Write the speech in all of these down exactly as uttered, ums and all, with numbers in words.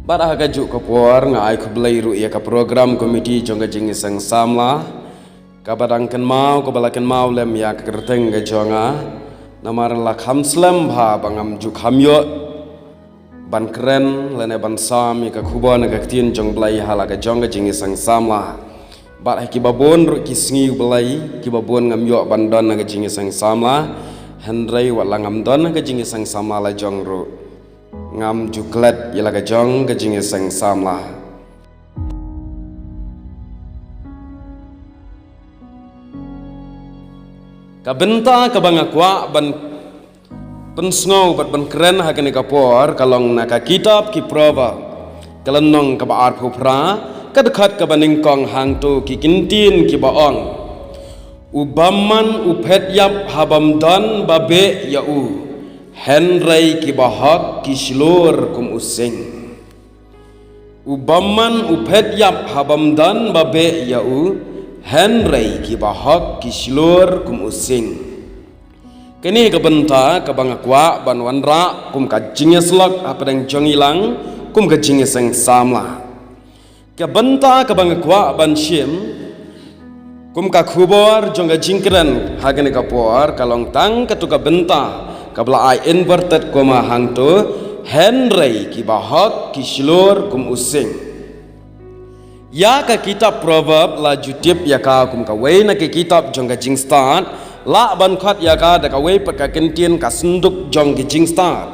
Bad ha kajuh ka por nga ai khublei ruh ïa ka program committee jong ka jingïaseng samla, kaba dang kynmaw, kaba la kynmaw lem ïa ka kyrteng ka jong nga. Namar la kham slem bha ba ngam ju kham ïoh ban kren lane ban sam ïa ka khubor na ka ktien jong Blei ha la ka jong ka jingïaseng samla. Bad ha kiba bun ruh ki sngi U Blei, kiba bun ngam ïoh ban don na ka jingïaseng samla. Hynrei wat la ngam don na ka jingïaseng samla la jong ruh, ngam ju klet ïa la ka jong ka jingïaseng samla. Ka bynta kaba nga kwah ban pynsngew bad ban kren ha kane ka por ka long na ka kitab ki Proverb, ka lynnong kaba arphew phra, ka dkhot kaba nyngkong hangto, ki kyntien kiba ong: U bymman u phet ïap ha bym don ba beh ïa u, hynrei kiba hok ki shlur kum u sing. U bymman u phet ïap ha bym don ba beh ïa u, hynrei kiba hok ki shlur kum u sing. Kane ka bynta kaba nga kwah ban wanrah kum ka jingïasyllok hapdeng jong ngi lang, kum ka jingïaseng samla. Ka bynta kaba nga kwah ban shim kum ka khubor jong ka jingkren ha kane ka por ka long tang katu ka bynta kaba la ai inverted comma hangto, hynrei kiba hok ki shlur kum u sing. Ïa ka kitab Proverb la ju tip ïa ka kum kawei na ki kitab jong ka jingstad, lah ban khot ïa ka da kawei pat ka kyntien ka synduk jong ki jingstad,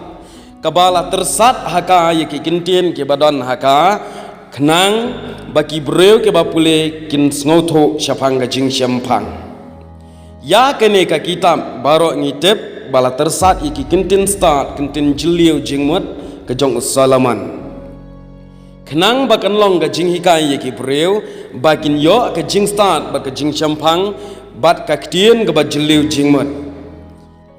kaba la tyrsat ha ka ïa ki kyntien kiba don ha ka, khnang ba ki briew kiba pule kin sngewthuh shaphang ka jingshemphang. Ïa kane ka kitab baroh ngi tip ba la tyrsat ïa ki kyntien stad, kyntien jylliew jingmut ka jong u Solomon, khnang ba kan long ka jinghikai ïa ki briew ba kin ïoh ka jingstad bad ka jingshemphang bad ka ktien kaba jylliew jingmut.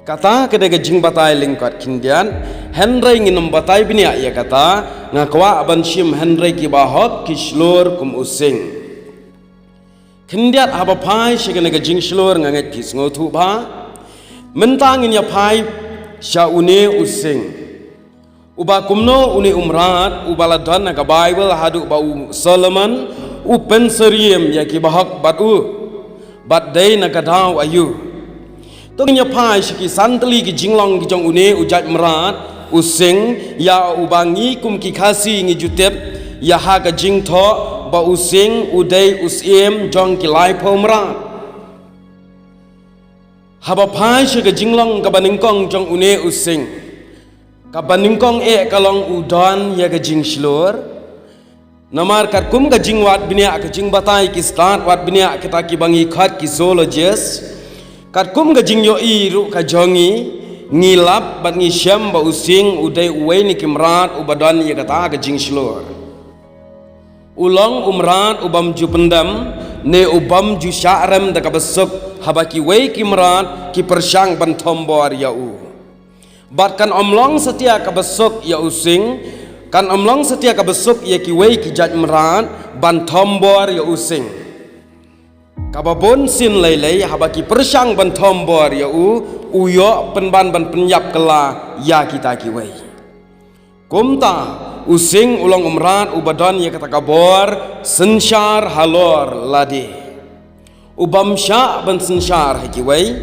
Kata ka dei ka jingbatai lyngkot khyndiat, hynrei ngin ym batai bniah ïa kata, nga kwah ban shim hynrei kiba hok ki shlur kum u sing. Khyndiat haba phai sha kane ka jingshlur nga ngeit phi sngewthuh bha. Mynta ngin ïa phai sha une u sing. Uba kumno une u mrad, uba la don ha ka Baibl haduh ba u Solomon u pynsyriem ïa kiba hok bad u. Bad dei na ka daw aïu? To ngin ïa phai sha ki san tylli ki jinglong ki jong une u jait mrad, u sing, ïa uba ngi kum ki Khasi ngi ju tip ïa ha ka jingthoh ba u sing u dei u syiem jong ki laiphew mrad. Haba phai sha ka jinglong kaba nyngkong jong une u sing, kaba nyngkong eh ka long u don ïa ka jingshlur. Namar katkum ka jingwad bniah, ka jingbatai ki stad wad bniah kita kiba ngi khot ki zoologist, katkum ka jingïohi ruh ka jong ngi, ngi lap bad ngi shem ba u sing u dei uwei na ki mrad uba don ïa kata ka jingshlur. U long u mrad u bym ju pyndem ne u bym ju shah rem da kaba suk haba kiwei ki mrad ki pyrshang ban thombor ïa u. Bad kan ym long satia kaba suk ïa u sing, kan ym long satia kaba suk ïa kiwei ki jait mrad ban thombor ïa u sing. Kaba bun sien lei lei haba ki pyrshang ban thombor ïa u, u ïoh pynban ban pynïap kylla ïa kita kiwei. Kumta, u sing u long u mrad uba don ïa kata ka bor synshar halor lade. U bym shah ban synshar ha kiwei.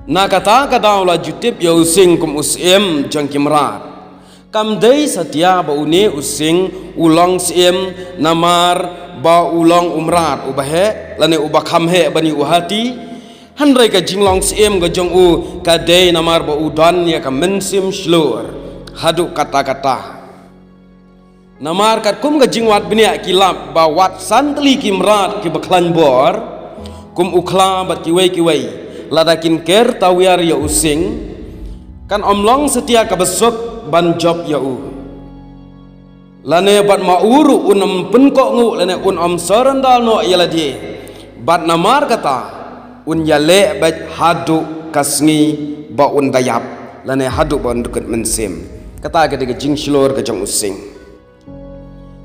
Na kata ka daw la ju tip ïa u sing kum u syiem jong ki mrad. Kam dei satia ba une u sing u long syiem namar ba u long u mrad uba heh lane uba kham heh ban ïa u hati. Hynrei ka jinglong syiem ka jong u ka dei namar ba u don ïa ka mynsiem shlur haduh katta katta. Namar katkum ka jingwad bniah ki lap ba wat san tylli ki mrad kiba khlaiñ bor kum u khla bad kiwei kiwei, lada kin ker tawiar ïa u sing, kan ym long satia kaba suk ban jop ïa u. Lane bad ma u ruh un ym pynkohnguh lane un ym surrender noh ïa lade. Bad namar kata un ïaleh beit haduh ka sngi ba un da ïap lane haduh ba un dkut mynsiem. Kata ka dei ka jingshlur ka jong u sing.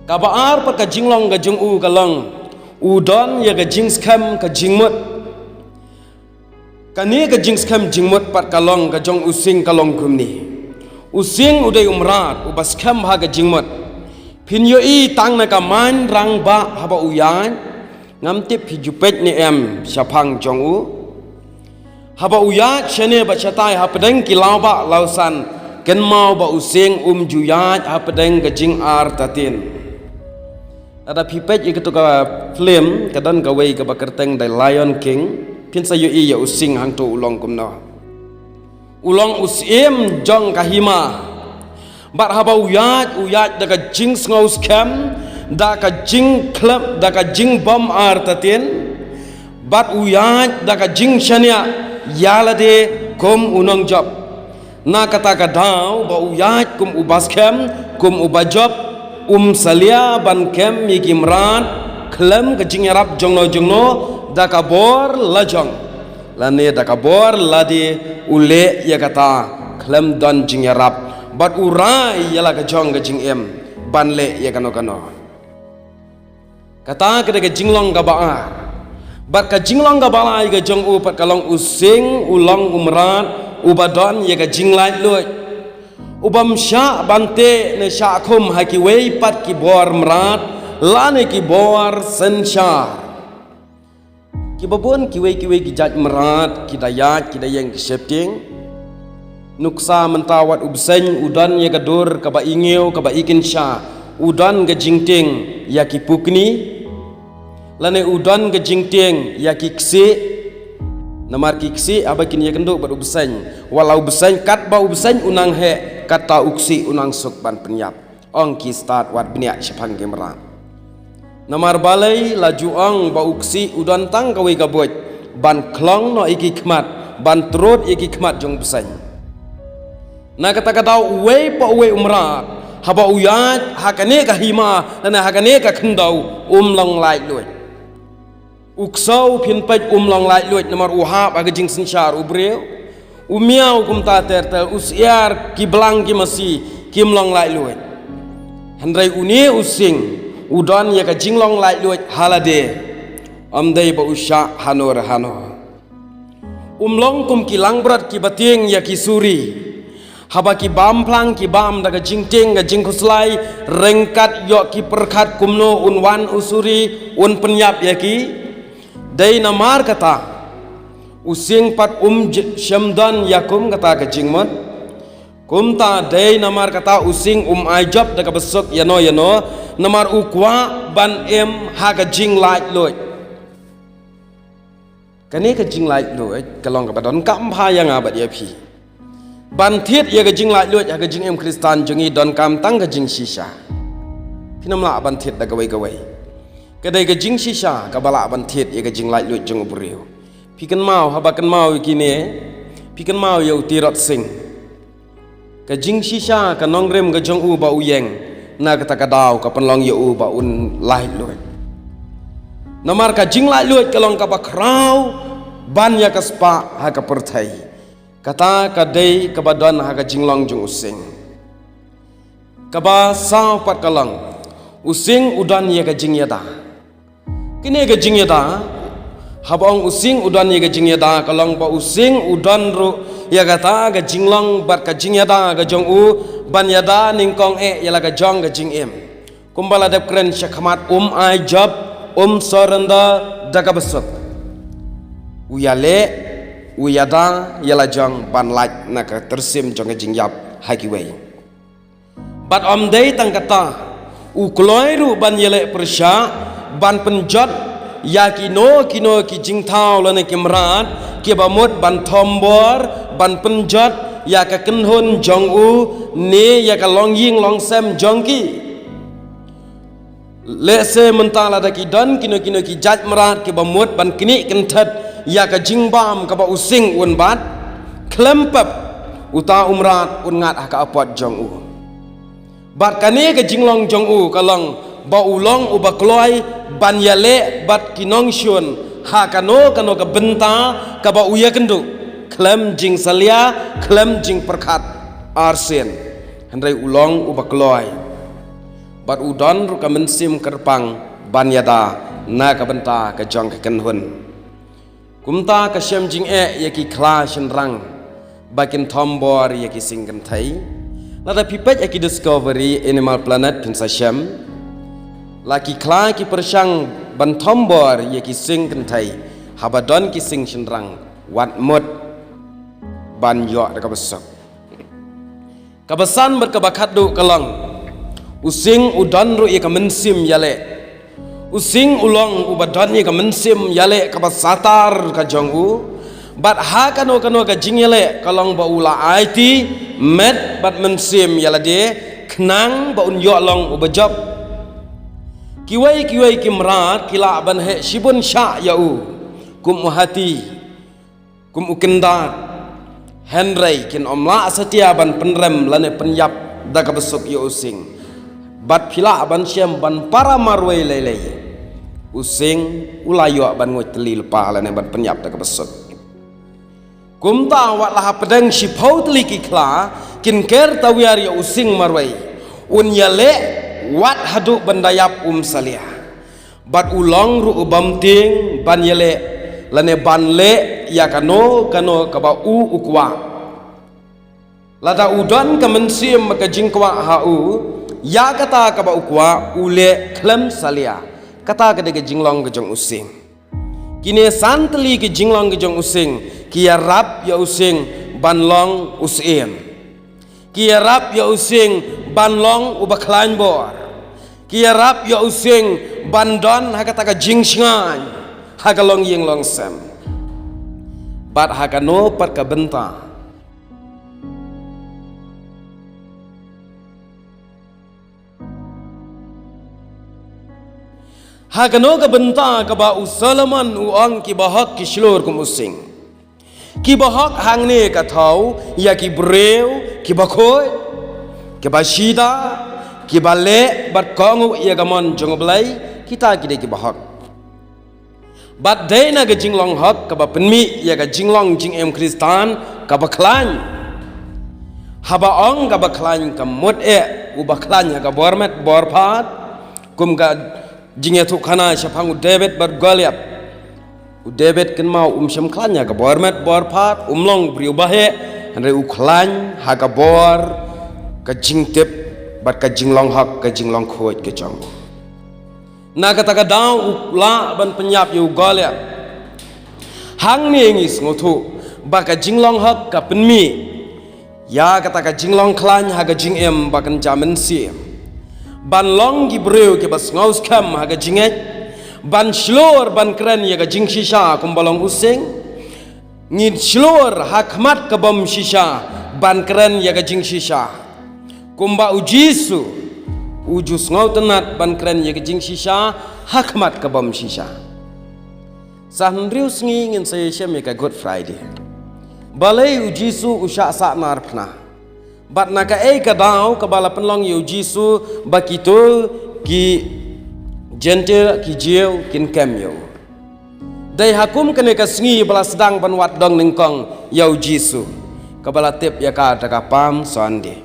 Kaba ar pat ka jinglong ka jong u ka long u don ïa ka jingskhem ka jingmut. Kane ka jingskhem jingmut pat ka long ka jong u sing ka long kumne. U sing u dei u mrad uba skhem ha ka jingmut. Phin ïohi tang na ka main rangbah haba u ïaid, ngam tip phi ju peit ne em shaphang jong u. Haba u ïaid shane bad shatai hapdeng ki lawbah lawsan, kynmaw ba u sing um ju ïaid hapdeng ka jingartatien. Lada phi peit ïa katu ka film, ka don kawei kaba kyrteng The Lion King, phin sa ïohi ïa u sing hangto u long kumno. U long u syiem jong ka hima. Bad haba u ïaid, u ïaid da ka jingsngewskhem, da ka jingkhlem, da ka jingbym artatien. Bad u ïaid da ka jingshaniah ïa lade kum u nongjop. Na kata ka daw ba u ïaid kum uba skhem, kum uba jop, um salia ban kem ïa ki mrad khlem ka jingïarap jongno jongno da ka bor lajong. Lane da ka bor lade u leh ïa kata khlem don jingïarap, bad u rai ïa la ka jong ka jingim ban leh ïa kano kano. Kata ka dei ka jinglong kaba ar. Bad ka jinglong kaba lai ka jong u pat ka long u sing, u long u mrad uba don ïa ka jinglaitluid, ubym shah ban teh ne shah khum ha kiwei pat ki bor mrad lane ki bor synshar. Kiba bun kiwei kiwei ki jait mrad ki da ïaid, ki da ïeng ki sheptieng. Nuksa mynta wat u bseiñ u don ïa ka dur kaba ingiew, kaba ikynsha, u don ka jingtieng ïa ki pukni, lane u don ka jingtieng ïa ki ksih. Namar ki ksih haba kin ïakynduh bad u bseiñ, wat la u bseiñ, katba u bseiñ u nang heh, kata u ksih u nang suk ban pynïap. Ong ki stad, wat bniah shaphang ki mrad. Namar balei? La ju ong ba u ksih u don tang kawei ka buit, ban khlong noh ïa ki khmat, ban trud ïa ki khmat jong u bseiñ. Na kata ka daw uwei pa uwei u mrad, haba u ïaid ha kane ka hima lane ha kane ka khyndew, um long laitluid. U ksew, phin peit, um long laitluid namar u hap ha ka jingsynshar u briew. U miaw kumta ter ter, u syiar, ki blang, ki masi, kim long laitluid. Hynrei une u sing u don ïa ka jinglong laitluid ha lade. Ym dei ba u shah hano re hano. Um long kum ki langbrot kiba tieng ïa ki suri. Haba ki bam phlang, ki bam da ka jingtieng, ka jingkhuslai, ryngkat ïoh ki pyrkhat kumno un wan u suri un pynïap ïa ki. Dei namar kata u sing pat um j-, shem don ïa kum kata ka jingmut. Kumta dei namar kata u sing um ai jop da kaba suk ïano ïano, namar u kwah ban im ha ka jinglaitluid. Kane ka jinglaitluid ka long kaba donkam bha ïa nga bad ïa phi. Ban thied ïa ka jinglaitluid ha ka jingim Khristan jong ngi donkam tang ka jingshisha. Phin ym lah ban thied da kawei kawei. Ka dei ka jingshisha kaba lah ban thied ïa ka jinglaitluid jong u briew. Phi kynmaw, haba kynmaw ïa kine, phi kynmaw ïa u Tirot Sing. Ka jingshisha, ka nongrim ka jong u ba u ïeng, na kata ka daw ka pynlong ïa u ba un laitluid. Namar ka jinglaitluid ka long kaba khraw ban ïa ka spah ha ka pyrthei. Kata ka dei kaba don ha ka jinglong jong u sing. Kaba saw pat ka long, u sing u don ïa ka jingïada. Kine ka jingïada, haba ong u sing u don ïa ka jingïada, ka long ba u sing u don ruh ïa kata ka jinglong bad ka jingïada ka jong u ban ïada nyngkong eh ïa la ka jong ka jingim. Kumba la dep kren shakhmat, um ai jop, um surrender da kaba suk. U ïaleh, u ïada ïa la jong ban lait na ka tyrsim jong ka jingïap ha kiwei. Bad ym dei tang kata, u kloi ruh ban ïaleh pyrshah ban pynjot ïa kino kino ki jingthaw lane ki mrad kiba mut ban thombor, ban pynjot ïa ka kynhun jong u ne ïa ka longïing longsem jong ki. Lehse mynta lada ki don kino kino ki jait mrad kiba mut ban knieh kynthet ïa ka jingbam kaba u sing un bat, khlem pep uta u mrad un ngat ha ka apot jong u. Bad kane ka jinglong jong u ka long ba u long uba kloi ban ïaleh bad ki nongshun ha kano kano ka bynta kaba u ïakynduh, khlem jingsalia, khlem jingpyrkhat arsien. Hynrei u long uba kloi. Bad u don ruh ka mynsiem kyrpang ban ïada na ka bynta ka jong ka kynhun. Kumta ka shem jingeh ïa ki khla shynrang ba kin thombor ïa ki sing kynthei. Lada phi peit ïa ki Discovery, Animal Planet, phin sa shem. La ki khla ki pyrshang ban thombor ïa ki sing kynthei, haba don ki sing shynrang, wat mut ban ïoh da kaba suk. Kaba san bad kaba khatduh ka long, u sing u don ruh ïa ka mynsiem ïaleh. U sing u long uba don ïa ka mynsiem ïaleh kaba satar ka jong u. Bad ha kano kano ka jingïaleh ka long ba u la aiti met bad mynsiem ïa lade, khnang ba un ïoh long uba jop. Kiwei kiwei ki mrad ki lah ban heh shibun shah ïa u, kum u hati, kum u kyndat. Hynrei kin ym lah satia ban pynrem lane pynïap da kaba suk ïa u sing. Bad phi lah ban shem ban para marwei lei lei, u sing u la ïoh ban nguid tylli lypa lane ban pynïap da kaba suk. Kumta wat la hapdeng shiphew tylli ki khla kin ker tawiar ïa u sing marwei, un ïaleh wat haduh ban da ïap um salia. Bad u long ruh u bym tieng ban ïaleh lane ban leh ïa kano kano kaba u u kwah. Lada u don ka mynsiem ka jingkwah ha u ïa kata kaba u kwah, u leh khlem salia. Kata ka dei ka jinglong ka jong u sing. Kine san tylli ki jinglong ki jong u sing ki ïarap ïa u sing ban long u syiem. Ki ïarap ïa u sing ban long uba khlaiñ bor. Ki ïarap ïa u sing ban don ha kata ka jingshngaiñ ha ka longïing longsem. Bad ha kano pat ka bynta, ha kano ka bynta kaba u Solomon u ong, kiba hok ki shlur kum u sing. Kiba hok hangne ka thaw ïa ki briew kiba khuid, kiba shida, kiba leh bad kohnguh ïa ka mon jong u Blei, kita ki dei kiba hok. Bad dei na ka jinglong hok kaba pynmih ïa ka jinglong jingim Khristan kaba khlaiñ. Haba ong kaba khlaiñ, ka mut eh uba khlaiñ ha ka bor met bor phad, kum ka jingïathuhkhana shaphang u David bad Goliath. U David, kynmaw, um shym khlaiñ ha ka bor met bor phad, um long briew ba heh, hynrei u khlaiñ ha ka bor ka jingtip bad ka jinglong hok, ka jinglong khuid ka jong u. Na kata ka daw u lah ban pynïap ïa u Goliath. Hangne ngi sngewthuh ba ka jinglong hok ka pynmih ïa kata ka jinglong khlaiñ ha ka jingim ba kynja mynsiem. Ban long ki briew kiba sngewskhem ha ka jingngeit, ban shlur ban kren ïa ka jingshisha kumba long u sing. Ngin shlur ha khmat ka bym shisha ban kren ïa ka jingshisha, kumba u Jisu u ju sngewtynnat ban kren ïa ka jingshisha ha khmat ka bym shisha. Sa hynriew sngi ngin sa ïashem ïa ka Good Friday. Balei u Jisu u shah sahnarphna? Bad na kaei ka daw kaba la pynlong ïa u Jisu ba kito ki Jentil, ki Jiw, kin kem ïa u? Dei ha kum kane ka sngi ba la sdang ban wad dong nyngkong ïa u Jisu, kaba la tip ïa ka da ka Palm Sunday.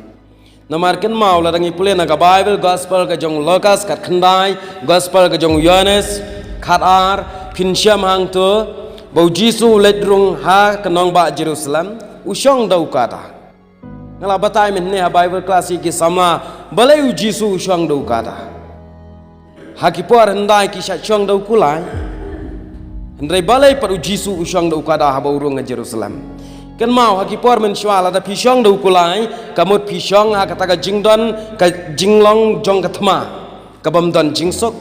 Namar kynmaw, lada ngi pule na ka Baibl, Gospel ka jong u Lukas, khatkhyndai, Gospel ka jong u Ïoannis, khatar, phin shem hangto ba u Jisu u leit rung ha ka nongbah Jerusalem, u shong da u kada. Nga la batai mynne ha Bible class ïa ki samla, balei u Jisu u shong da u kada. Ha ki por hyndai ki shah shong da u kulai. Hynrei balei pat u Jisu u shong da u kada haba u rung ha Jerusalem? Kynmaw, ha ki por mynshuwa lada phi shong da u kulai, ka mut phi shong ha kata ka jingdon ka jinglong jong ka thma, ka bym don jingsuk.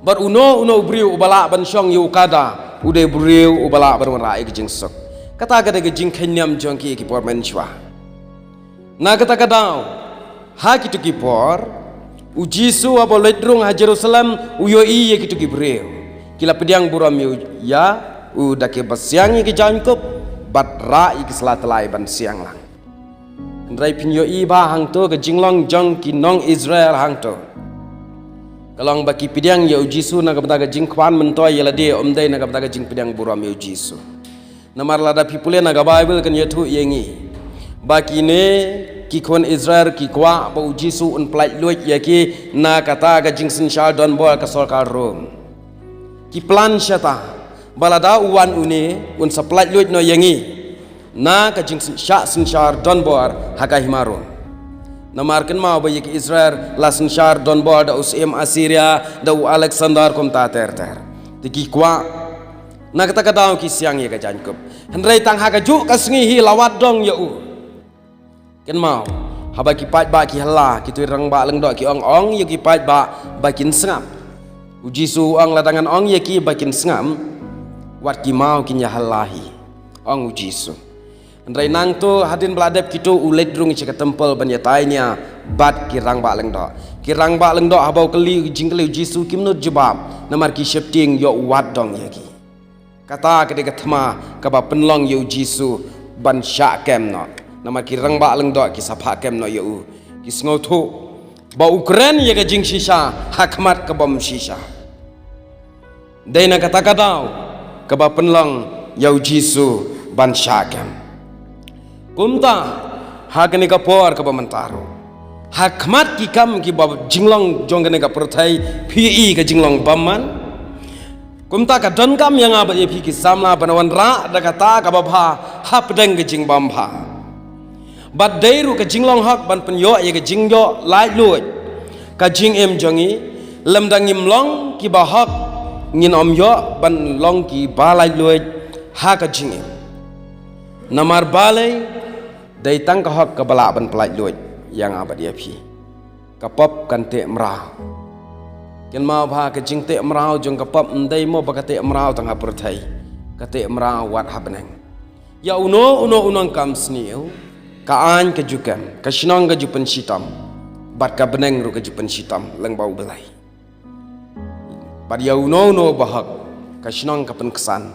Bad uno uno u briew uba lah ban shong ïa u kada, u dei u briew uba lah ban wanrah ïa ka jingsuk. Kata ka dei ka jingkheiñ niam jong ki ha ki por mynshuwa. Na kata ka daw, ha kito ki por, u Jisu haba u leit rung ha Jerusalem, u ïohi ïa kito ki briew. Ki la pdiang burom ïa u, ïa u da kaba siang ïa ki jaiñkup, bad rah ïa ki sla tyllai ban siang lang. Hynrei phin ïohi ba hangto ka jinglong jong ki nong Israel hangto ka long ba ki pdiang ïa u Jisu na ka bynta ka jingkhwan myntoi ïa lade, ym dei na ka bynta ka jingpdiang burom ïa u Jisu. Namar lada phi pule na ka Baibl kan ïathuh ïa ngi ba kine ki khun Israel ki kwah ba u Jisu un pyllait luid ïa ki na kata ka jingsynshar donbor ka sorkar Rom. Ki plan shata ba lada u wan une un sa pyllait luid noh ïa ngi na ka jingshah synshar donbor ha ka hima Rom. Namar kynmaw ba ïa ki Israel la synshar donbor da u syiem Assyria, da u Alexander kumta ter ter. Te ki kwah na kata ka daw ki siang ïa ka jaiñkup. Hynrei tang ha kajuh ka sngi hi la wad dong ïa u. Kynmaw, haba ki paidbah ki halla, kito ki rangbah lyngdoh ki ong ong ïa ki paidbah ba kin sngap. U Jisu u ong, lada ngan ong ïa ki ba kin sngap, wat ki maw kin ïa halla hi, ong u Jisu. Hynrei nangta hadien ba la dep kito u leit rung sha ka temple ban ïatai nia bad ki rangbah lyngdoh. Ki rangbah lyngdoh haba u kylli jingkylli u Jisu kim nud jubab, namar ki sheptieng ïoh wad dong ïa ki. Kata ka dei ka thma kaba pynlong ïa u Jisu ban shah kem noh. Namar ki rangbah lyngdoh ki sa phah kem noh ïa u. Ki sngewthuh ba u kren ïa ka jingshisha ha khmat ka bym shisha. Dei na kata ka daw kaba pynlong ïa u Jisu ban shah kem. Kumta ha kane ka por kaba mynta ruh, ha khmat ki kam kiba jinglong jong kane ka pyrthei, phi ïohi ka jinglong bymman. Kumta ka donkam ïa nga bad ïa phi ki samla ban wanrah da kata kaba bha hapdeng ka jingbym bha. Bad dei ruh ka jinglong hok ban pynïoh ïa ka jingïoh laitluid ka jingim jong ngi, lymda ngim long kiba hok ngin ym ïoh ban long kiba laitluid ha ka jingim. Namar balei? Dei tang ka hok kaba lah ban pyllait luid ïa nga bad ïa phi. Ka pop kan teh mraw. Kynmaw ba ka jingteh mraw jong ka pop ym dei mo ba ka teh mraw tang ha pyrthei, ka teh mraw wat ha bneng. Ïa uno uno u nongkam sniew, ka aiñ ka ju kem, ka shnong ka ju pynshitom, bad ka bneng ruh ka ju pynshitom lyngba U Blei. Bad ïa uno uno ba hok, ka shnong ka pynksan,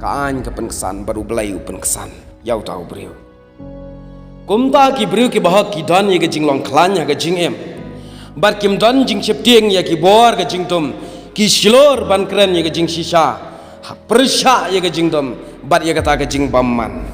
ka aiñ ka pynksan, bad U Blei u pynksan ïa uta u briew. Kumta ki briew kiba hok ki don ïa ka jinglong khlaiñ ha ka jingim, bad kim don jingsheptieng ïa ki bor ka jingdum, ki shlur ban kren ïa ka jingshisha, ha pyrshah ïa ka jingdum bad ïa kata ka jingbymman.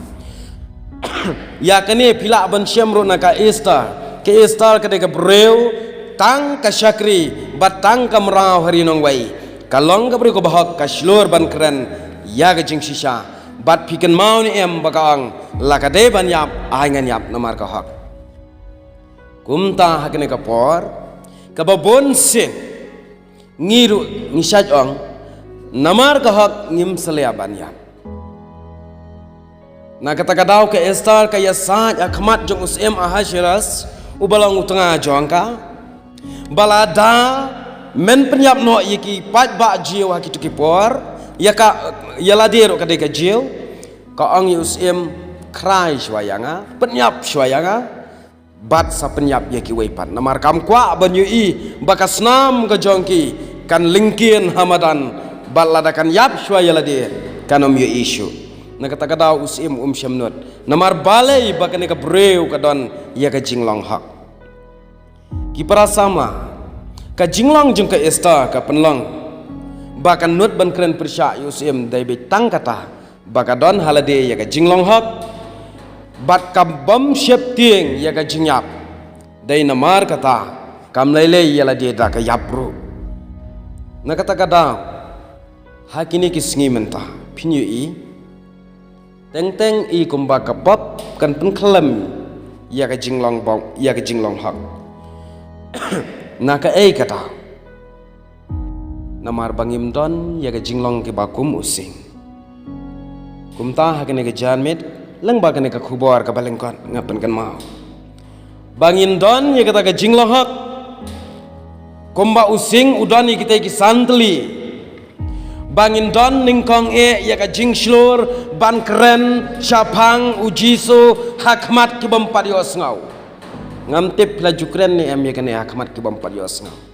Ïa kane phi lah ban shem ruh na ka Esther. Ka Esther ka dei ka briew tang ka shakri bad tang ka mraw ha ri nongwei. Ka long ka briew kaba hok, ka shlur ban kren ïa ka jingshisha. Bad phi kynmaw ne em ba ka ong, la ka dei ban ïap, ai ngan ïap namar ka hok. Kumta ha kane ka por kaba bun sien ngi ruh ngi shait ong, namar ka hok ngim salia ban ïap. Na kata ka daw ka Esther ka ïasaid ha khmat jong u syiem Ahasuerus, uba long u tnga jong ka, ba lada men pynïap noh ïa ki paidbah Jiw ha kito ki por, ïa ka, ïa lade ruh ka dei ka Jiw. Ka ong ïa u syiem, khrai shuwa ïa nga, pynïap shuwa ïa nga, bad sa pynïap ïa kiwei pat. Namar kam kwah ban ïohi ba ka snam ka jong ki kan lyngkien ha madan, bad lada kan ïap shuwa ïa lade kan ym ïohi shuh. Na kata ka daw u syiem um shym nud. Namar balei? Ba kane ka briew ka don ïa ka jinglong hok. Ki para samla, ka jinglong jong ka Esther ka pynlong ba kan nud ban kren pyrshah ïa u syiem, dei beit tang kata ba ka don ha lade ïa ka jinglong hok bad ka bym sheptieng ïa ka jingïap. Dei namar kata kam lei lei ïa lade da ka ïap ruh. Na kata ka daw, ha kine ki sngi mynta, phin ïohi, teng teng i kumba ka pop kan pynkhlem ïa ka jinglong bok, ïa ka jinglong hok. Na kaei ka daw? Namar ba ngim don ïa ka jinglong kiba kum u sing. Kumta ha kane ka janmiet, lyngba kane ka khubor kaba lyngkot, nga pynkynmaw ba ngin don ïa kata ka jinglong hok. Kumba u sing u don ïa kita ki san tylli, ba ngin don nyngkong eh ïa ka jingshlur ban kren shaphang u Jisu ha khmat ki bym pat ïohsngew. Ngam tip la ju kren ne em ïa kane ha khmat ki bym pat ïohsngew.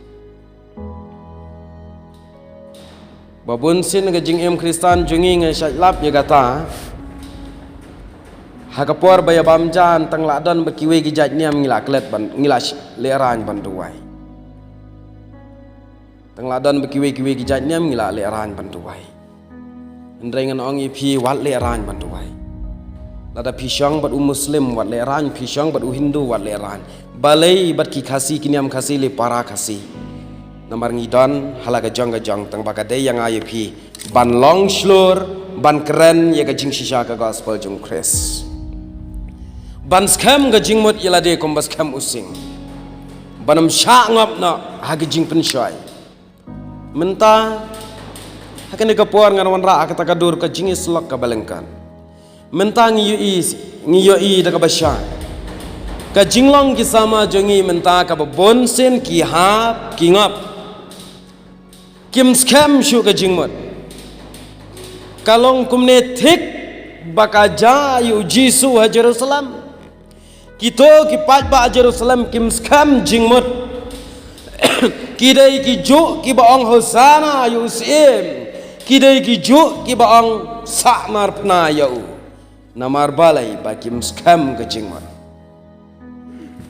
Ba bun sien ka jingim Khristan jong ngi, nga shait lap ïa kata, ha ka por ba ïa bam jan, tang la don ba kiwei ki jait niam ngi la klet ban, ngi la sh-, lehraiñ ban duwai. Tang la don ba kiwei kiwei ki jait niam ngi la lehraiñ ban duwai. Hynrei ngan ong ïa phi, wat lehraiñ ban duwai. Lada phi shong bad u Muslim, wat lehraiñ, phi shong bad u Hindu, wat lehraiñ. Balei bad ki Khasi, ki niam Khasi, lei para Khasi. Namar ngi don ha la ka jong ka jong, tang ba ka dei ïa nga ïa phi ban long shlur, ban kren ïa ka jingshisha ka gospel jong u Khrist. Ban skhem ka jingmut ïa lade kumba skhem u sing. Ban ym shah ngop noh ha ka jingpynshoi. Mynta ha kane ka por ngan wanrah ha kata ka dur ka jingïasyllok kaba lyngkot. Mynta ngi ïohi, ngi ïohi da kaba shai. Ka jinglong ki samla jong ngi mynta kaba bun sien ki hap ki ngop. Kim skhem shuh ka jingmut. Ka long kumne thik ba ka jia ïa u Jisu ha Jerusalem. Kito ki paidbah Jerusalem kim skhem jingmut. Ki dei kijuh kiba ong Hosana ïa u Syiem. Ki dei kijuh kiba ong sah narphna ïa u. Namar balei? Ba kim skhem ka jingmut.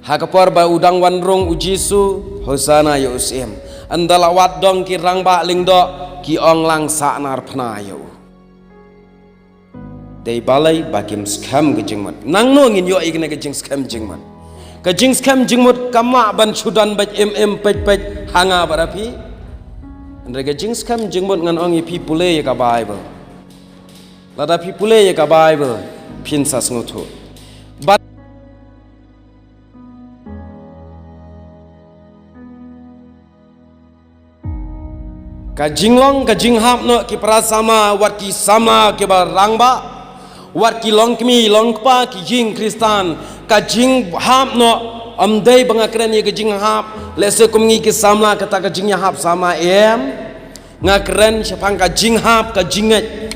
Ha ka por ba u dang wan rung u Jisu, Hosana ïa u Syiem. Ynda la wad dong ki rangbah lyngdoh, ki ong lang sah narphna ïa u. Dei balei? Ba kim skhem ka jingmut. Nangno ngin ïohi kane ka jingskhem jingmut? Ka jingskhem jingmut kam lah ban shu don beit im im peit peit ha nga bad ha phi. Hynrei ka jingskhem jingmut ngan ong ïa phi pule ïa ka Baibl. Lada phi pule ïa ka Baibl, phin sa sngewthuh. Bad ka jinglong, ka jinghap noh ki para samla, wat ki samla kiba rangbah, wat ki longkmie longkpa ki ïing Khristan, ka jinghap noh, ym dei ba nga kren ïa ka jinghap, lehse kum ngi ki samla kata ka jingïahap samla em, nga kren shaphang ka jinghap, ka jingngeit.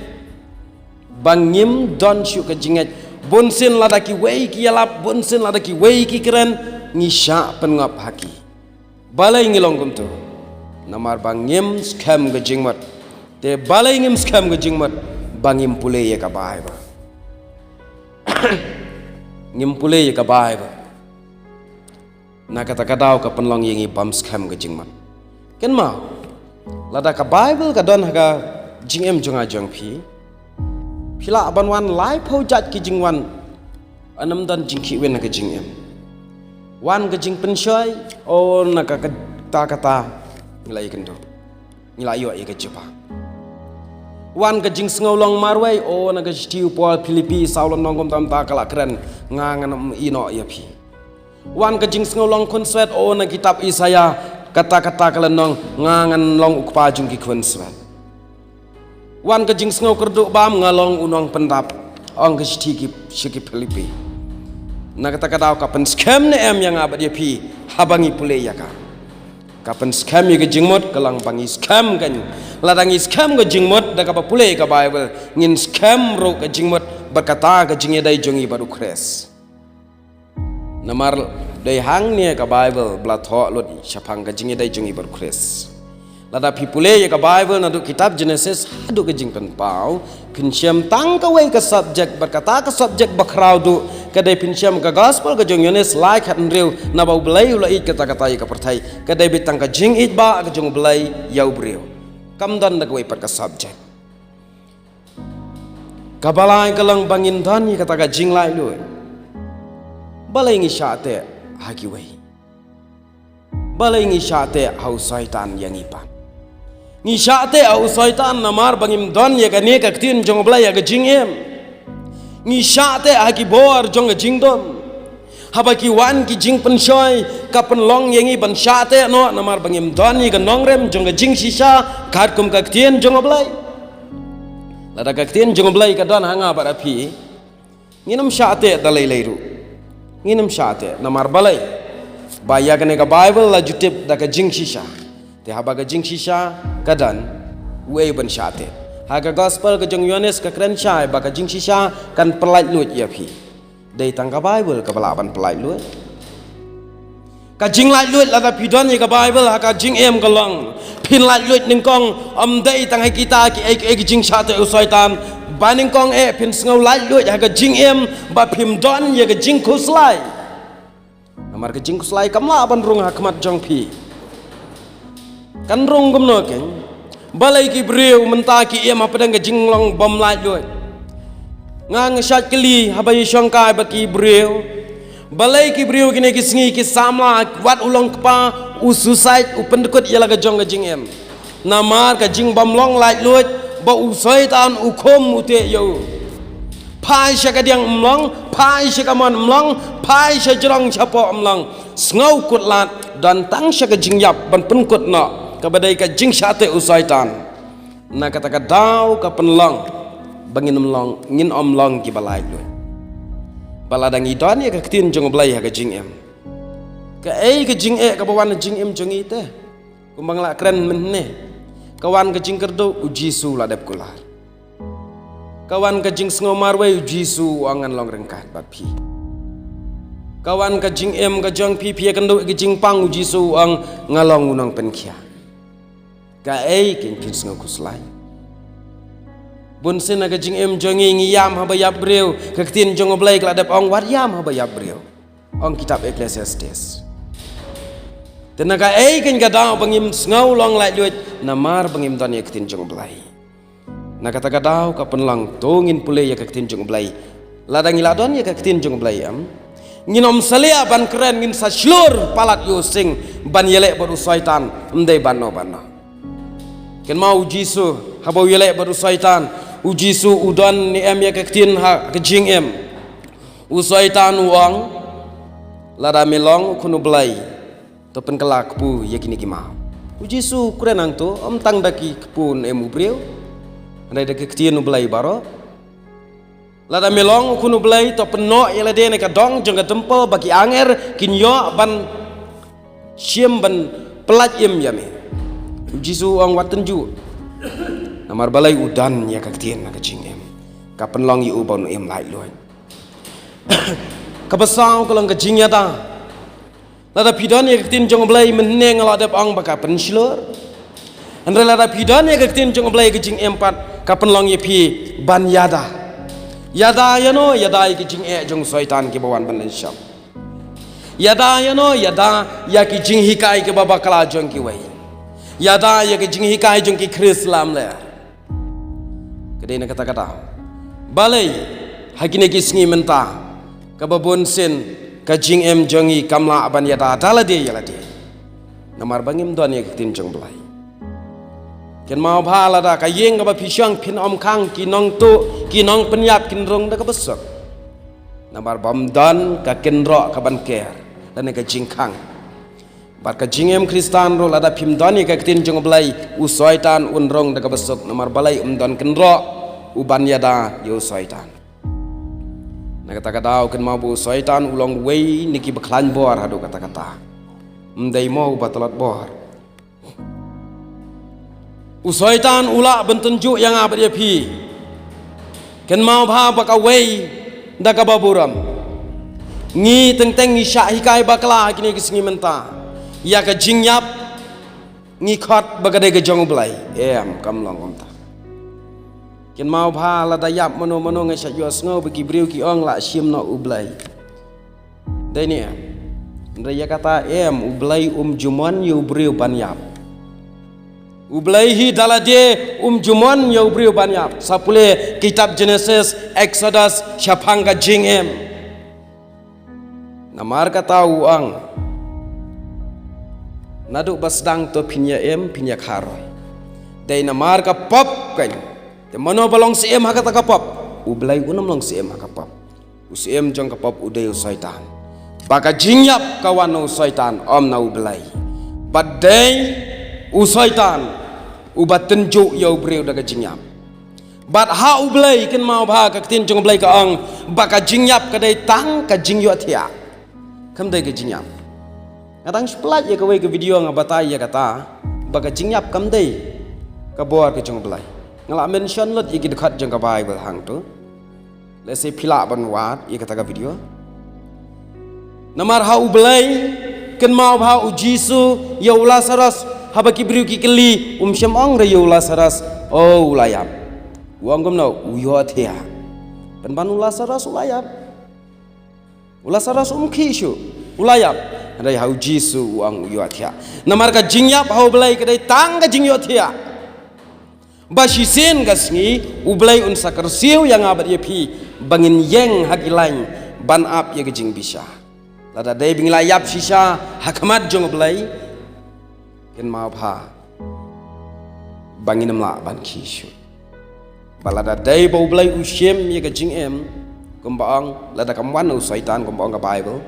Ba ngim don shuh ka jingngeit. Bun sien lada kiwei ki ïalap, bun sien lada kiwei ki kren, ngi shah pynngop ha ki. Balei ngi long kumto? Namar ba ngim skhem ka jingmut. Te balei ngim skhem ka jingmut? Ba ngim pule ïa ka Baibl. Ngim pule ïa ka Baibl. Na kata ka daw ka pynlong ïa ngi bym skhem ka jingmut. Kynmaw, lada ka Baibl ka don ha ka jingim jong nga jong phi, phi lah ban wan laiphew jait ki jingwan. Ym don jingkhih win ha ka jingim. Wan ka jingpynshoi, o na ka kata kata ngi la ïakynduh. Ngi la ïoh ïa ka jubab. Wan ka jingsngew long marwei, o na ka shithi u Paul Philippi saw lynnong, kumta kumta ka la kren, nga ngan ym ïehnoh ïa phi. Wan ka jingsngew long khunswet, o na kitab Isaïah kata kata ka lynnong, nga ngan long u kpa jong ki khunswet. Wan ka jingsngew kyrduh bam, nga long u nongpyndap, ong ka shithi ki, sha ki Philippi. Na kata ka daw ka pynskhem ne em ïa nga bad ïa phi haba ngi pule ïa ka? Ka pynskhem ïa ka jingmut ka long ba ngi skhem kan. Lada ngi skhem ka jingmut da kaba pule ka Baibl, ngin skhem ruh ka jingmut bad kata ka jingïadei jong ngi bad u Khrist. Namar dei hangne ka Baibl ba la thoh lut shaphang ka jingïadei jong ngi bad u Khrist. Lada phi pule ïa ka Baibl naduh kitab Genesis haduh ka Jingpynpaw, phin shem tang kawei ka subject, bad kata ka subject ba khraw duh ka dei, phin shem ka Gospel ka jong u Ïoannis lai khathynriew, naba U Blei u la ïeit kata kata ïa ka pyrthei. Ka dei beit tang ka jingïeit ba ka jong U Blei ïa u briew. Kam don da kawei pat ka subject. Kaba lai ka long ba ngin don ïa kata ka jinglaitluid. Balei ngi shah teh ha kiwei? Balei ngi shah teh ha u Soitan ïa ngi pat? Ngi shah teh ha u Soitan namar ba ngim don ïa kane ka ktien jong U Blei ha ka jingim. Ngi shah teh ha ki bor jong ka jingdum. Haba ki wan ki jingpynshoi, ka pynlong ïa ngi ban shah teh noh namar ba ngim don ïa ka nongrim jong ka jingshisha katkum ka ktien jong U Blei. Lada ka ktien jong U Blei ka don ha nga bad ha phi, ngin ym shah teh da lei lei ruh. Ngin ym shah teh namar balei? Ba ïa kane ka Baibl la ju tip da ka jingshisha. Te haba ka jingshisha ka don, uei ban shah teh? Ha ka Gospel ka jong u Ïoannis ka kren shai ba ka jingshisha kan pyllaitluid ïa phi. Dei tang ka Baibl kaba lah ban pyllaitluid. Ka jinglaitluid, lada phi don ïa ka Baibl ha ka jingim ka long, phin laitluid nyngkong, ym dei tang ha kita kiei kiei ki jingshah teh u Soitan. Ba nyngkong eh phin sngew laitluid ha ka jingim ba phim don ïa ka jingkhuslai. Namar ka jingkhuslai kam lah ban rung ha khmat jong phi. Kan rung kumno keiñ? Balei ki briew mynta ki im hapdeng ka jinglong bym laitluid? Nga nga shait kylli haba ïashongkai bad ki briew. Balei ki briew kine ki sngi ki samla, wat u long kpa, u suicide, u pyndkut ïa la ka jong ka jingim? Namar ka jingbymlong laitluid ba u Soitan u khum u teh ïa u. Phai sha ka diang ym long, phai sha ka mon ym long, phai sha jrong shapoh ym long. Sngew kut lad, don tang sha ka jingïap ban pynkut noh, kaba dei ka jingshah teh u Soitan. Na kata ka daw ka pynlong ba ngin ym long, ngin ym long kiba laitluid. Ba lada ngi don ïa ka ktien jong u Blei ha ka jingim, kaei ka jingeh kaba wan ha jingim jong ngi te? Kumba nga la kren mynne, ka wan ka jingkyrduh, u Jisu la dep kular. Ka wan ka jingsngew marwei, u Jisu u ong ngan long ryngkat bad phi. Ka wan ka jingim ka jong phi, phi ïakynduh ïa ka jingpang, u Jisu u ong nga long u nongpynkhiah. Kaei kein phin sngew khuslai? Bunsien ha ka jingim jong ngi, ngi ïam haba ïap briew, ka ktien jong u Blei ka la dep ong wat ïam haba ïap briew. Ong kitab Ecclesiastes. Te na kaei kein ka daw ba ngim sngew long laitluid? Namar ba ngim don ïa ka ktien jong u Blei. Na kata ka daw ka pynlong to ngin pule ïa ka ktien jong u Blei. Lada ngi la don ïa ka ktien jong u Blei em, ngin ym salia ban kren, ngin sa shlur palat ïa u sing ban ïaleh bad u Soitan, ym dei ban noh ban noh. Kynmaw u Jisu haba u ïaleh bad u Soitan, u Jisu u don ne em ïa ka ktien ha ka jingim? U Soitan u ong, lada me long u khun u Blei, to pynkylla kpu ïa kine ki maw. U Jisu u kren hangto ym tang da ki kpu ne em u briew, hynrei da ki ktien u Blei baroh. Lada me long u khun u Blei, to pynnoh ïa lade na ka dong jong ka temple ba ki angel kin ïoh ban shim ban pyllait im ïa me. U Jisu u ong wat tynjuh. Namar balei? U don ïa ka ktien ha ka jingim, ka pynlong ïa u ban im laitluid. Kaba saw ka long ka jingïada. Lada phi don ïa ka ktien jong u Blei mynne, nga la dep ong ba ka pynshlur. Hynrei lada phi don ïa ka ktien jong u Blei ha ka jingim pat, ka pynlong ïa phi ban ïada. Ïada ïano? Ïada ïa ka jingeh jong u Soitan kiba wan ban lynshop. Ïada ïano? Ïada ïa ka jinghikai kaba bakla jong kiwei. Ïada ïa ka jinghikai jong ki Khrist lamler. Ka dei na kata ka daw. Balei ha kine ki sngi mynta, kaba bunsien ka jingim jong ngi kam lah ban ïada da lade ïa lade? Namar ba ngim don ïa ka ktien jong u Blei. Kynmaw bha, lada ka ïing kaba phi shong phin ym khang, ki nongtuh, ki nongpynïap kin rung da kaba suk. Namar bym don ka kynroh kaban ker lane ka jingkhang. Bad ka jingim Khristan ruh, lada phim don ïa ka ktien jong u Blei, u Soitan un rung da kaba suk. Namar balei? Um don kynroh u ban ïada ïa u Soitan. Na kata ka daw kynmaw ba u Soitan u long uwei na kiba khlaiñ bor haduh katta katta. Ym dei mo uba tlot bor. U Soitan u lah ban tynjuh ïa nga bad ïa phi. Kynmaw bha ba kawei da kaba burom. Ngi teng teng ngi shah hikai bakla ha kine ki sngi mynta. Ïa ka jingïap ngi khot ba ka dei ka jong u Blei. Em, kam long kumta. Kynmaw bha, lada ïap mano mano nga shait ïohsngew ba ki briew ki ong la shim noh u Blei. Dei ne em? Hynrei ïa kata em, u Blei um ju mon ïa u briew ban ïap. U Blei hi da lade um ju mon ïa u briew ban ïap. Sa pule kitab Genesis, Exodus, shaphang ka jingim. Namar kata u ong, naduh ba sdang to phin ïa im, phin ïa kharoi. Dei namar ka pop kein. Te mano ba long syiem ha kata ka pop? U Blei un ym long syiem ha ka pop. U syiem jong ka pop u dei u Soitan. Ba ka jingïap ka wan na u Soitan, ym na u Blei. Ba dei u Soitan uba tynjuh ïa u briew da ka jingïap. Bad ha u Blei, kynmaw bha, ka ktien jong u Blei ka ong ba ka jingïap ka dei tang ka jingïohthiah. Kam dei ka jingïap. Nga dang shu pynlait ïa kawei ka video nga batai ïa kata, ba ka jingïap kam dei ka bor ka jong u Blei. Nga la mention lut ïa ki dkhot jong ka Baibl hangto. Lehse phi lah ban wad ïa kata ka video. Namar ha u Blei, kynmaw bha, u Jisu ïa u Lasaros, haba ki briew ki kylli, um shym ong re ïa u Lasaros, oh, u la ïap. U ong kumno? U ïohthiah. Pynban u Lasaros u la ïap. U Lasaros um khih shuh, u la ïap. Hynrei ha u Jisu u ong u ïohthiah. Namar ka jingïap ha u Blei ka dei tang ka jingïohthiah. Ba shisien ka sngi u Blei un sa kyrsiew ïa nga bad ïa phi, ba ngin ïeng ha ki lain ban ap ïa ka jingbishar. Lada dei ba ngi la ïap shisha ha khmat jong u Blei, kynmaw bha, ba ngin ym lah ban khih shuh. Ba lada dei ba U Blei u shim ïa ka jingim, kumba ong, lada kam wan u Soitan kumba ong ka Baibl,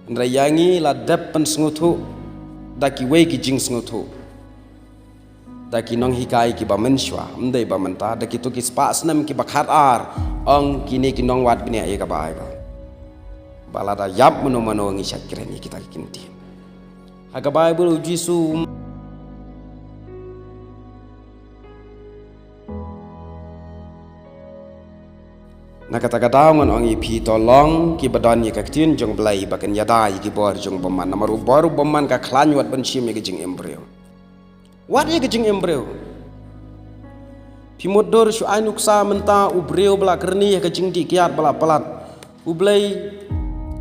hynrei ïa ngi la dep pynsngewthuh da kiwei ki jingsngewthuh, da ki nonghikai kiba mynshuwa, ym dei ba mynta, da kito ki spah snem kiba khatar, ong kine ki nongwad bniah ïa ka Baibl, ba lada ïap mano mano ngi shait kren ïa kita ki ktien. Ha ka Baibl u Jisu, na kata ka daw ngan ong ïa phi, to long kiba don ïa ka ktien jong U Blei ba kin ïada ïa ki bor jong u bymman, namar u bor u bymman ka khlaiñ wat ban shim ïa ka jingim briew. Wat ïa ka jingim briew. Phi mutdur shu ai nuksa mynta u briew ba la kyrni ha ka jingdih kiad ba la palat. U Blei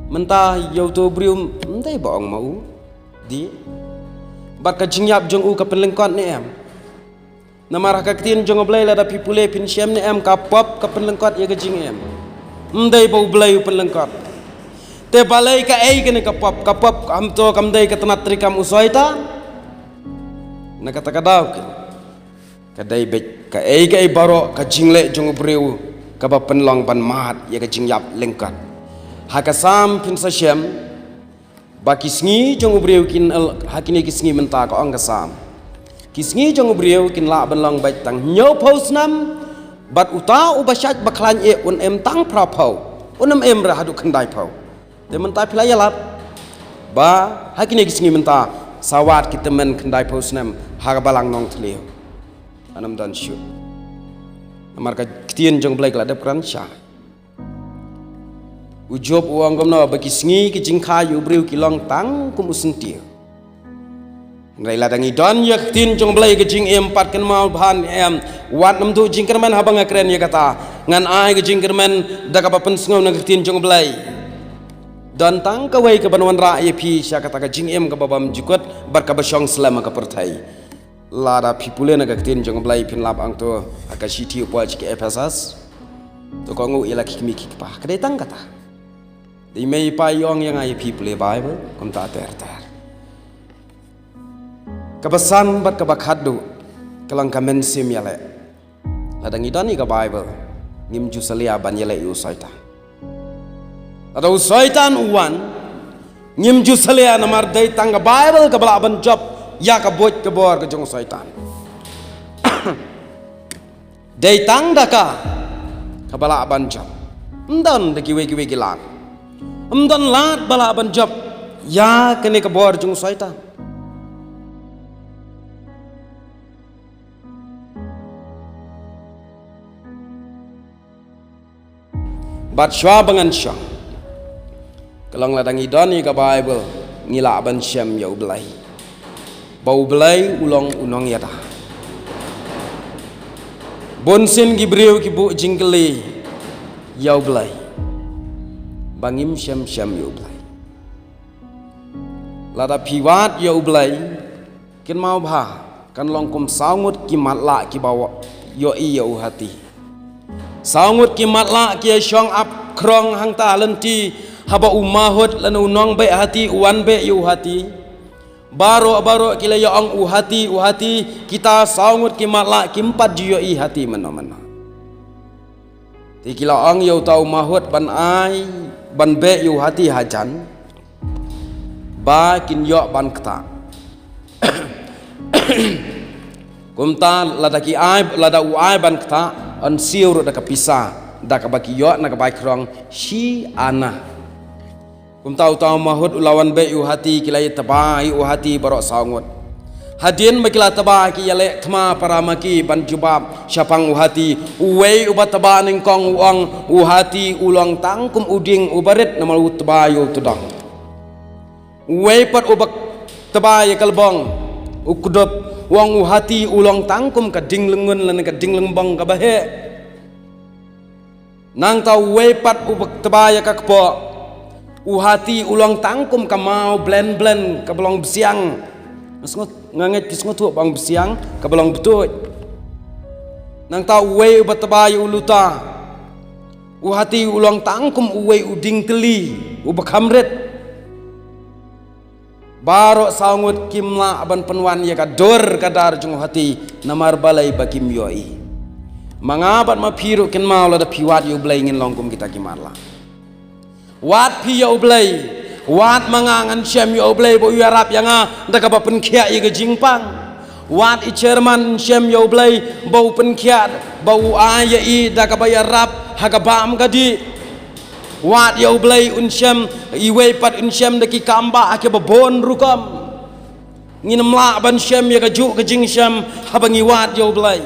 mynta ïa uto u briew ym dei ba ong ma u dih. Bad ka jingïap jong u ka pynlyngkot ne em? Namar ha ka ktien jong U Blei lada phi pule phin shem ne em, ka pop ka pynlyngkot ïa ka jingim. Ym dei ba U Blei u pynlyngkot. Te balei kaei kane ka pop, ka pop kam to kam dei ka tnat treikam u Soitan. Na kata ka daw ki, ka dei beit kaei kaei baroh ka jingleh jong u briew kaba pynlong ban mad ïa ka jingïap lyngkot. Ha ka Salm phin sa shem ba ki sngi jong u briew kin, ha kine ki sngi mynta ka ong ka Salm, ki sngi jong u briew kin lah ban long beit tang hynñiewphew snem, bad uta uba shait ba khlaiñ eh un im tang phraphew, un ym im re haduh khyndaiphew. Te mynta phi la ïalap ba ha kine ki sngi mynta sa wad ki tymmen khyndaiphew snem ha ka balang nongthliew. Ym don shuh. Namar ka ktien jong U Blei ka la dep kren shai. U Job u ong kumno, ba ki sngi ki jingkha ïa u briew ki long tang kum u syntiew. Hynrei lada ngi don ïa ka ktien jong U Blei ka jingim pat kynmaw bha ne em, wat nym duh jingkyrmen haba nga kren ïa kata. Ngan ai ka jingkyrmen da kaba pynsngew na ka ktien jong U Blei. Don tang kawei kaban wanrah ïa phi sha kata ka jingim kaba bymjukut bad kaba shong slem ha ka pyrthei. Lada phi pule na ka ktien jong U Blei phin lap hangto ha ka shithi u Paul sha ki Ephesus. To ka nguh ïa la ki kmie ki kpa. Ka dei tang kata. Dei mei pa ïong ïa nga ïa phi pule Baibl kumta ter ter. Kaba san bad kaba khatduh ka long ka mynsiem ïaleh. Lada ngi don ïa ka Baibl ngim ju salia ban ïaleh ïa u Soitan. Lada u Soitan u wan ngim ju salia namar dei tang ka Baibl kaba lah ban jop ïa ka buit ka bor ka jong u Soitan. Dei tang da ka kaba lah ban jop. Ym don da kiwei kiwei ki lad. Ym don lad ba lah ban jop ïa kane ka bor jong u Soitan. Bad shuwa ba ngan shong, ka long lada ngi don ïa ka Baibl ngi lah ban shem ïa U Blei. Ba U Blei u long u nongïada. Bun sien ki briew ki buh jingkylli ïa U Blei ba ngim shem shem ïa U Blei. Lada phi wad ïa U Blei, kynmaw bha, kan long kum saw ngut ki matlah kiba ïohi ïa u hati. Saw ngut ki matlah ki ïa shong ap khrong hangta ha lynti haba u mahut lane u nongbeh hati u wan beh ïa u hati. Baroh baroh ki la ïa ong u hati, u hati, kita saw ngut ki matlah kim pat ju ïohi hati mynno mynno. Te ki la ong ïa uta u mahut ban ai, ban beh ïa u hati hajan ba kin ïoh ban ktah. Kumta lada ki ai, lada u ai ban ktah, yn siew ruh da ka pisa da kaba ki ïoh na ka bai khrong shi ana. Kumta uta u mahut u la wan beh ïa u hati, ki la ïa tba ïa u hati baroh saw ngut. Hadien ba ki la tba ki ïaleh thma para ma ki ban jubab shaphang u hati. Uwei uba tba nyngkong u ong u hati u long tang kum u dieng uba rit namar u tba ïa u tdong. Uwei pat uba tba ïa ka lbong u kdup u ong u hati u long tang kum ka dieng lyngngun lane ka dieng lyngbong kaba heh. Nangta uwei pat uba tba ïa ka kpoh, u hati u long tang kum ka maw blen blen kaba long bsiang. Nga sngewthuh, nga ngeit phi sngewthuh ba ong bsiang kaba long btuid. Nangta uwei uba tba ïa u luta, u hati u long tang kum uwei u dieng tylli uba kham rit. Baroh saw ngut kim lah ban pynwan ïa ka dur ka dar jong u hati namar balei ba kim ïohi. Ma nga bad ma phi ruh kynmaw, lada phi wad ïa U Blei ngin long kum kita ki marla. Wad phi ïa U Blei, wad ma nga ngan shem ïa U Blei ba u ïarap ïa nga da kaba pynkhiah ïa ka jingpang. Wad i chairman un shem ïa U Blei ba u pynkhiah, ba u ai ïa i da kaba ïarap ha ka bam ka dih. Wad ïa U Blei un shem, iwei pat un shem da ki kam ba ha kiba bun rukom. Ngin ym lah ban shem ïa kajuh ka jingshem haba ngi wad ïa U Blei.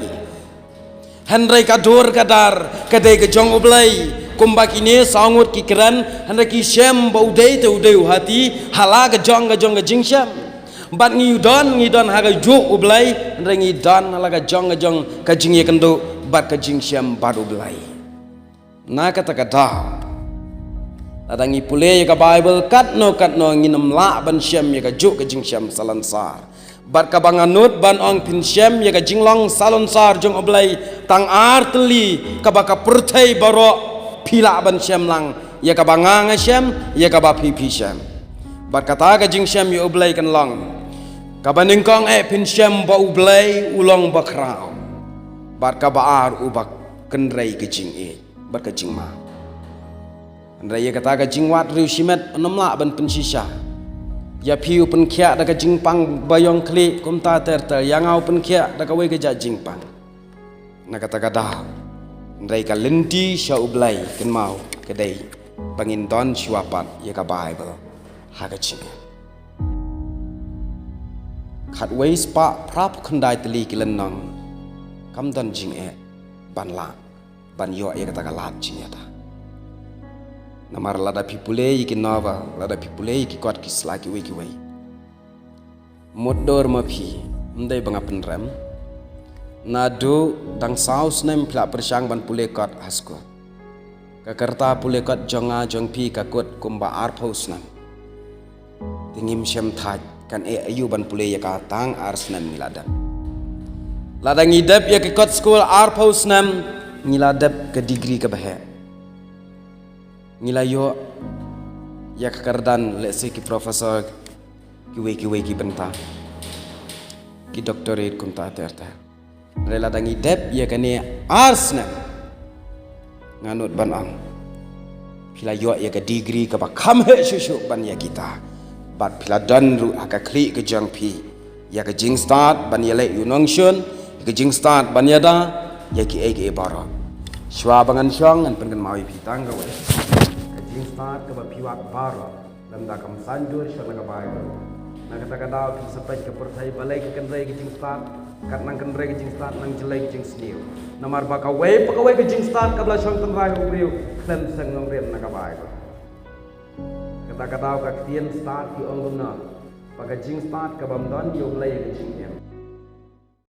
Hynrei ka dur ka dar ka dei ka jong U Blei. Kumba kine saw ngut ki kren, hynrei ki shem ba u dei te u dei u hati ha la ka jong ka jong ka jingshem. Bad ngi don, ngi don ha kajuh U Blei, hynrei ngi don ha la ka jong ka jong ka jingïakynduh bad ka jingshem bad U Blei. Na kata ka daw, lada ngi pule ïa ka Baibl katno katno, ngin ym lah ban shem ïa kajuh ka jingshem salonsar. Bad kaba nga nud ban ong, phin shem ïa ka jinglong salonsar jong U Blei tang ar tylli, kaba ka pyrthei baroh phi lah ban shem lang, ïa kaba nga nga shem, ïa kaba phi phi shem. Bad kata ka jingshem ïa U Blei kan long, kaba nyngkong eh phin shem ba U Blei u long ba khraw. Bad kaba ar, uba kynrei ka jingïeit bad ka jingma. Hynrei ïa kata ka jingwad riewshimet un ym lah ban pynshisha. Ïa phi u pynkhiah da ka jingpang baïong khlieh kumta ter ter, ïa nga u pynkhiah da kawei ka jait jingpang. Na kata ka daw, hynrei ka lynti sha U Blei kynmaw ka dei ba ngin don shuwa pat ïa ka Baibl ha ka jingim. Khatwei spah phra phew khyndai tylli ki lynnong, kam don jingeh ban lah ban ïoh ïa kata ka lad jingïada. Namar lada phi pule ïa ki novel, lada phi pule ïa ki kot ki sla kiwei kiwei, mutdur ma phi, ym dei ba nga pynrem. Naduh dang saw snem phi la pyrshang ban pule kot ha skul. Ka rta pule kot jong nga jong phi ka kut kumba arphew snem. Te ngim shym thait, kan eh aïu ban pule ïa ka tang ar snem ngi la dep. Lada ngi dep ïa ka kot skul arphew snem, ngi la dep ka degree kaba heh. Ngi la ïoh ïa ka kyrdan, let's say, ki professor, kiwei kiwei ki bynta, ki doctorate kumta ter ter. Hynrei lada ngi dep ïa kane ar snem, nga nud ban ong, phi la ïoh ïa ka degree kaba kham heh shuh shuh ban ïa kita. Bad phi la don ruh ha ka khlieh ka jong phi ïa ka jingstad ban ïaleh ïa u nongshun, ïa ka jingstad ban ïada ïa kiei kiei baroh. Shuwa ba ngan shong, ngan pynkynmaw ïa phi tang kawei ka jingstad kaba phi wad baroh. Lymda kam saiñdur shuwa na ka Baibl. Na kata ka daw phin sa peit ka pyrthei balei ka kynrei ka jingstad, kat nang kynrei ka jingstad nang jlei ka jingsniew. Namar ba kawei pa kawei ka jingstad kaba la shong tynrai ha u briew khlem seng nongrim na ka Baibl. Kata ka daw ka ktien stad ki ong kumno, ba ka jingstad kaba ym don ïa U Blei ïa ka jingim.